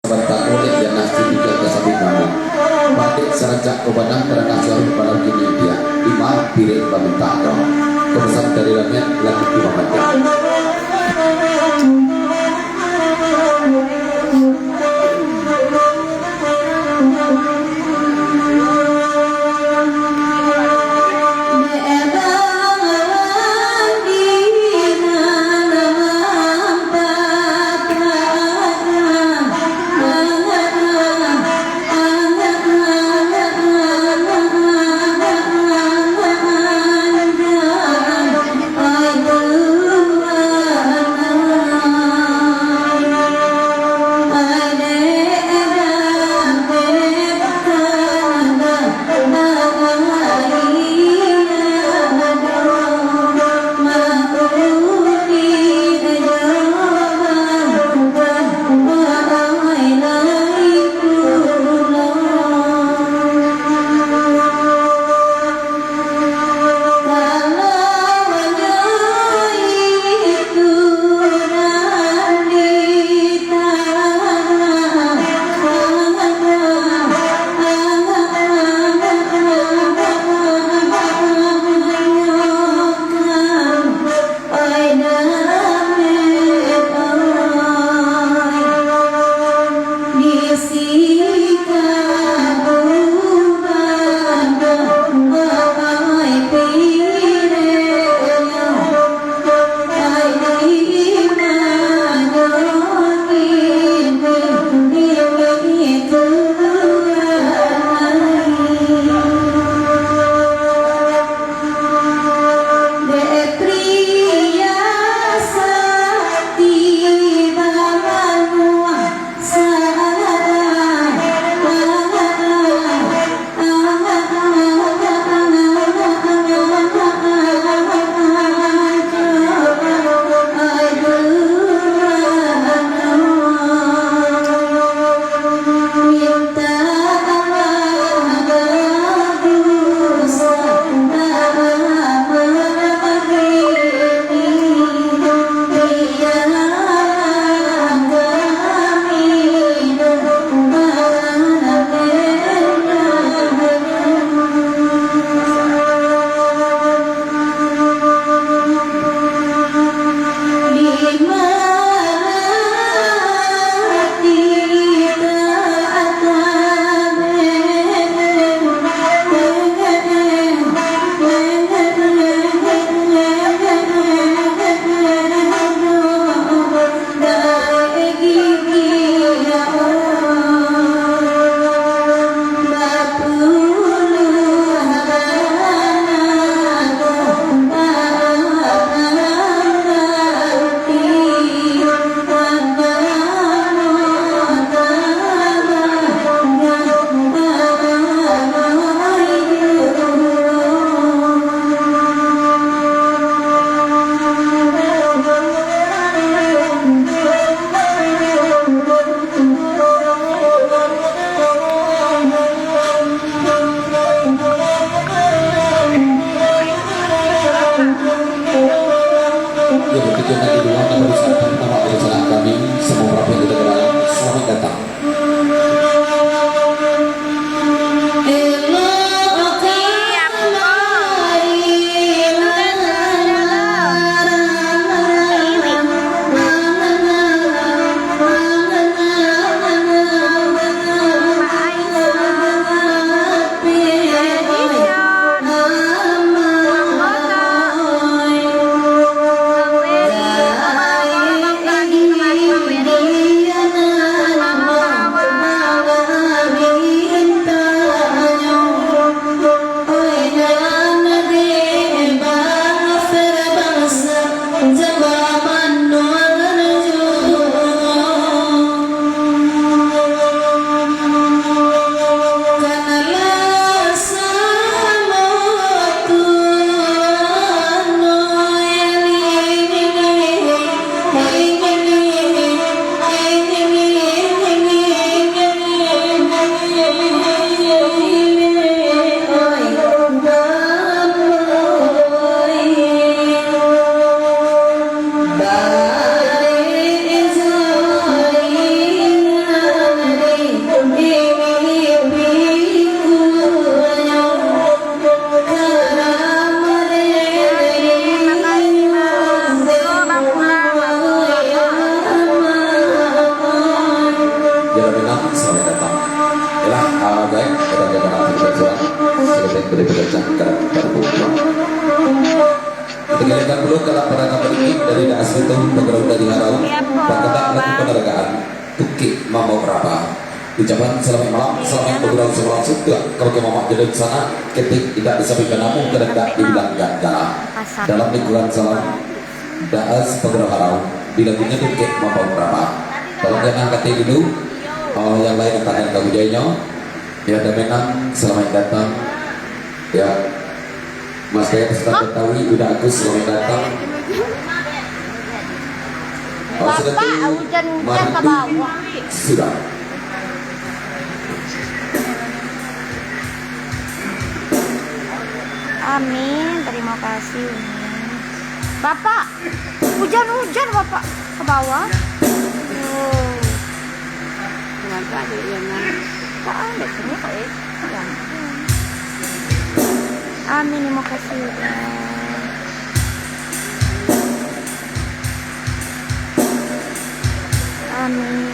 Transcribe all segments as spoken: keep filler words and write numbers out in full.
Sabanta ko dek Yana Studio ka sabuik namo. Padek sarancak ko badang, tarangah suaro balau kini dia. Imam pirik bamintak doa. Ko pasan dari langik, langik tu mamandang. Yo, Minang, salamaik datang. Yolah, ah, baik, pada jamaah yang berkenan, silakan beri pekerjaan kepada pembuka. Kita kembalikan dulu kepada para penikmat dari Daas itu, penggerak dari Harau, Iya, Pak. Pakatan dan penghargaan, Tukik Mamau Raba. Ucapan salamaik malam, salamaik bagurau samalam suntuak, kabake mamak jo dunsanak, ketek indak disabutkan namo, karandak dibilang gandala. Dalam lingkungan salam, Daas Pagurau Harau, di lagunyo Tukik Mamau Raba. Tolong jangan angkati dulu, oh, yang lain tangan ka ujainyo. Ya, Damenang, salamaik datang. Ya, Mas Kaya Ustaz Betawi, Budak Agus, salamaik datang. Oh, sudah Bapak, tu, hujan-hujan mari ka bawah. Sudah. Amin, terima kasih, Umi. Bapak, hujan-hujan, Bapak, ke bawah. Oh. Kenapa ada yang nangis? Tak ada, semua, eh. Ya ampun. Amin, terima kasih, Uda. Amin.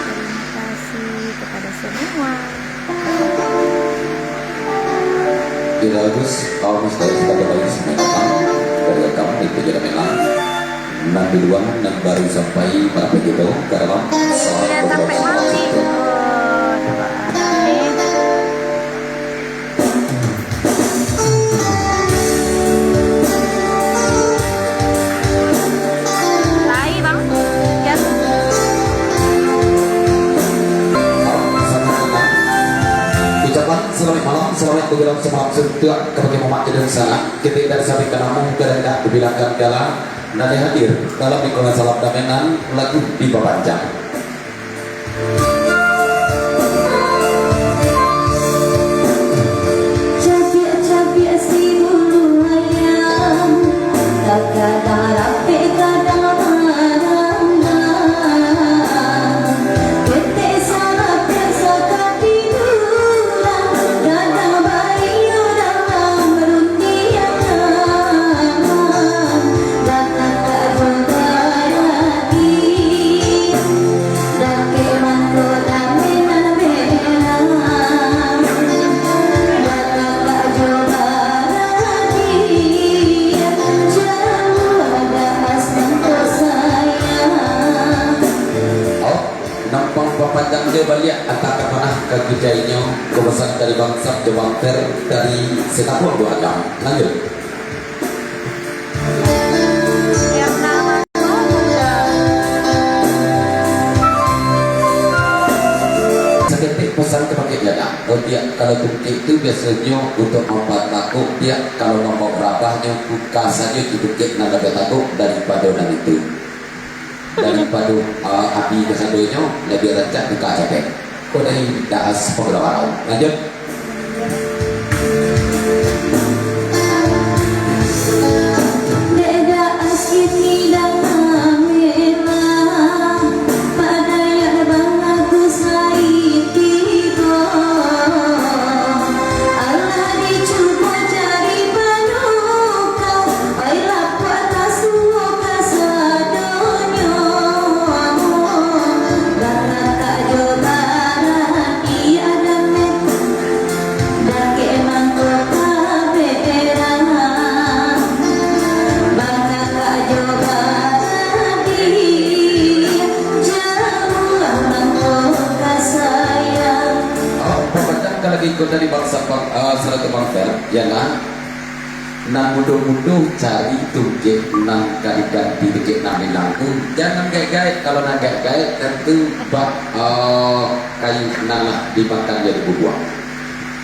Terima kasih kepada semua. Tidak bagus, kalau misalnya sudah berlari semuanya datang dari rekaman itu jadi memang nan duluan nan baru sampai pada begitu ke dalam salah beberapa salah satu. Ucapan salamaik malam, salamaik bagurau samalam suntuak kabake mamak jo dunsanak, ketek indak disabutkan namo, karandak dibilang gandala, nan hadir dalam lingkungan salam Damenang, lagu dipapanjang. Cabiak-cabiak si bulu ayam, takadang rapek, kadang marah. Ketek sarapek sakatiduran, kadang barinyo dalam rundiangan. Dakek mangko dame nan merah, bakakak jo baradiah, jauah Daas mangko sayang. Oh, nampang papanjang jo baliak, antakan panah ka kujainyo, kawasan dari Bangsa jo Bangker dari Setapon Dua Agam. Lanjut. Saketek pasan kabake Jana, Odiak kalau tungkek tu biasonyo untuak mambuek takuk, Diak kalau mambaok rabahnyo, buka sajo di tungkek nan labiah takuk daripado nan itu. Daripado, ah, api kasadonyo, labiah rancak buka capek. Ko dari Daas Pagurau Harau. Lanjut. Dek Daas kini dah merah, padayak bangku sai tibo. Alah dicubo cari panuka, oi lapuak tasuo kasadonyo. Bakakak jo baradiah dame, dakek mangko ka berang. Bakakak jo baradiah, jauah mangko ka sayang. Oh, pamandang ka lagi ko dari Bangsa Bang, ah, Sarato Bangker, yo nah. Nan mudo-mudo cari tungkek nan ka diganti tungkek nan ilang tu. Jan nan gaek-gaek, kalau nan gaek-gaek tantu bak, eh, kayu nan lah dimakan jadi bubuak.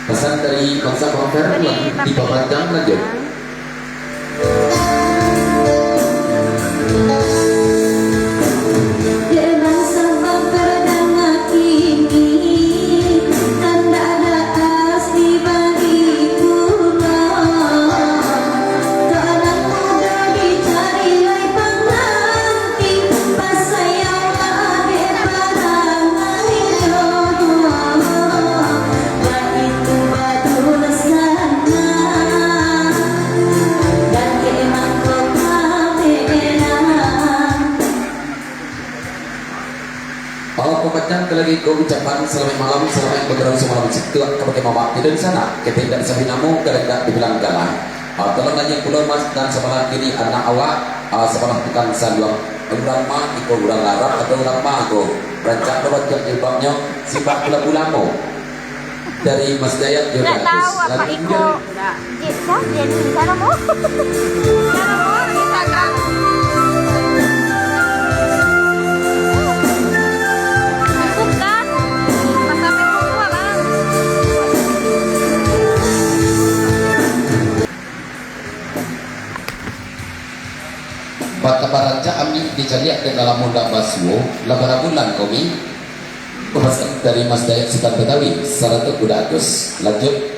Pasan dari Bangsa Bangker, dipapanjang lanjut. Dek Bangsa Bangker danga kini, kandak Daas dibari pulo. Kok nan mudo dicari lai pangganti, pasai awak dek parangainyo. Baitu badunsanak. Pacang ka lagi ko ucapan salamaik malam, salamaik bagadang samalam, situak ka pakai mamak tidur di sana, ketek indak sapi namo, gadang indak dibilang galah. Ah, tolong aja pulo mas dan sabalah kiri anak awak, ah, sabalah tukang saluang. Urang ma iko, urang Arab atau urang ma ko? Rancak lo baca jilbabnyo, simbah pula ulamo. Dari Mas Dayat Yoga. Nggak tahu apa iko. Jin, kah? Jenny, sana mo? Sana mo? Instagram. Bukan. Masa Facebook tu, Abang. Batambah rancak ami dicaliak dek lalamo ndak basuo, lah bara bulan ko mi. Pesan dari Mas Dayat Sutan Betawi, sarato Kuda Agus. Lanjut.